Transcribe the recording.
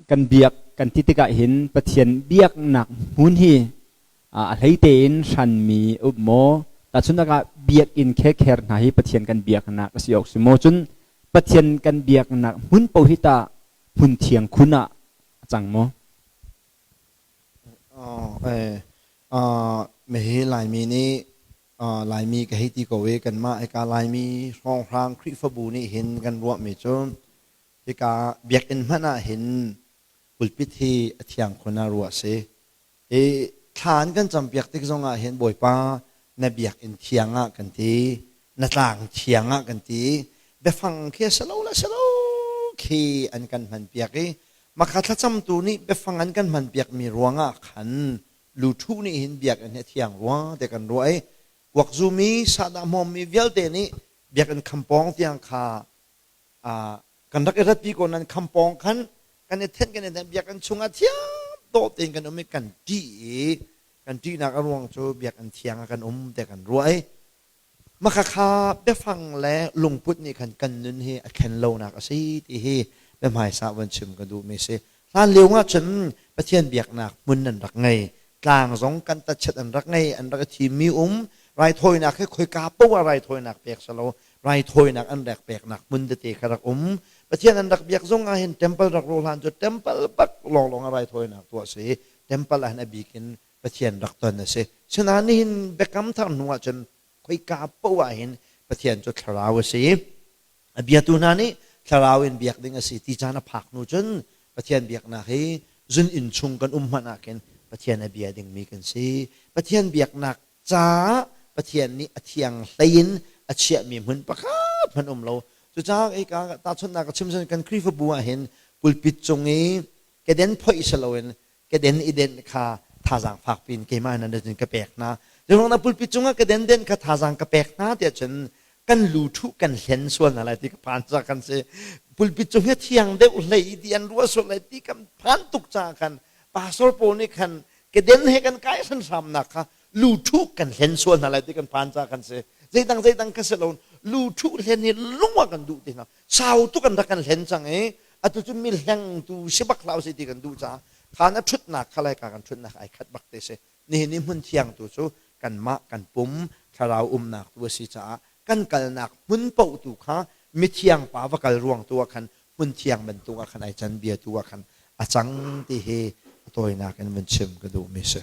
kan biak kan ti tikah hin Pathian biaknak hmun hi a hlei tein hranmi um maw? Tahchunhnak ah biakinn khekher hna hi Pathian kan biaknak a si awk si maw? Cun Pathian kan biaknak hmun paoh hi tah hmun thiang khun ah a cang maw? Hihi Laimi nih Laimi ka hei ti ko i kanmah hika Laimi hrawnghrang Khrihfabu nih hin kan ruahmi cu hika biakinn hmanh ah hin pulpit hi a thiang khun ah ruah a si. Hi thla an kan campiak tik zongah hin Bawipa na biakinn thiang ah kan ti, na tlang thiang ah kan ti. Biafang khi a si lo le si lo khi an kan hmanpiak i makha thlacamtu nih biafang an kan hmanpiakmi ruangah khan luthu nih hin biakinn hi a thiang rua te kan ruah i kuak zumi sahdah hmawmmi vialte nih biakinn khampawng tiang kha kan rak i ratpi ko nan khampawng khan kan i thenh kan i thenh biakinn chungah thiam dawh tein kan um i kan ṭih i kan ṭihnak a ruang cu biakinn thiang ah kan um te kan ruah i Makhakha biafang le lungput nih khan kan nun hi a thlen lonak a si ti hi biahmaisa von chim ka duhmi a si. Hlan lio ahcun Pathian biaknak hmun an rak ngei. Tlang zong kan tachet an rak ngei, an rak i thimmi um. Raithawinak hi khoika poah ah raithawinak pek si lo, raithawinak an rak peknak hmun tete kha rak um. Pathian an rak biak zong ah hin temple rak rawh hlan cu temple bak lawnglawng ah raithawinak tuah a si. Temple ah hin a bik in Pathian rak ton a si. Sinain nihin biakam thar hnu ahcun khoika paoh ah hin Pathian cu thlarau a si. A biatu hna nih thlarau in biak ding a si ti caan a phak hnu cun Pathian biaknak hi zun inn chung kan um hmanh ah khin Pathian a bia dingmi kan si. Pathian biaknak caah Pathian nih a thiang hlei in a chiahmi hmun pakhat hmanh um lo. Cucaah hika tahchunhnak ka chim kan Khrihfabu ah hin pulpit cung i keden phoih si loin keden i denh kha thazaang fak piin keimah in an ka pek hna. Zeirong na pulpit cungah keden denh kha thazaang ka pek hna tiah cun kan lu thuh kan hlen sual hna lai ti ka phan ca kan si. Pulpit cung hi thiang deuh hlei ti an ruah sual lai ti kan phan tuk caah khan pastor pawl nih khan keden he kan kai hranhramnak kha lu thuh kan hlen sual hna lai ti kan phan ca kan si. Zeidang zeidang ka si lo lu thuh hlen hi lung ah kan duh ti hna. Sau tuk an rak kan hlen cang i atu cu mi hlengtu si bak hlah usih ti kan duh caah khan a ṭhutnak kha lai ka kan ṭhutnak ai khat bak te si. Nihin i hmun thiang tu cu kanmah kan pum thlarau umnak tu a si caah kan kalnak hmun paoh tu kha mithiang pa va kal ruang tu ah khan hmun thiang bantuk ah khan ai can bia tu ah khan a cang ti hi a tawinak in vun chim ka duhmi si.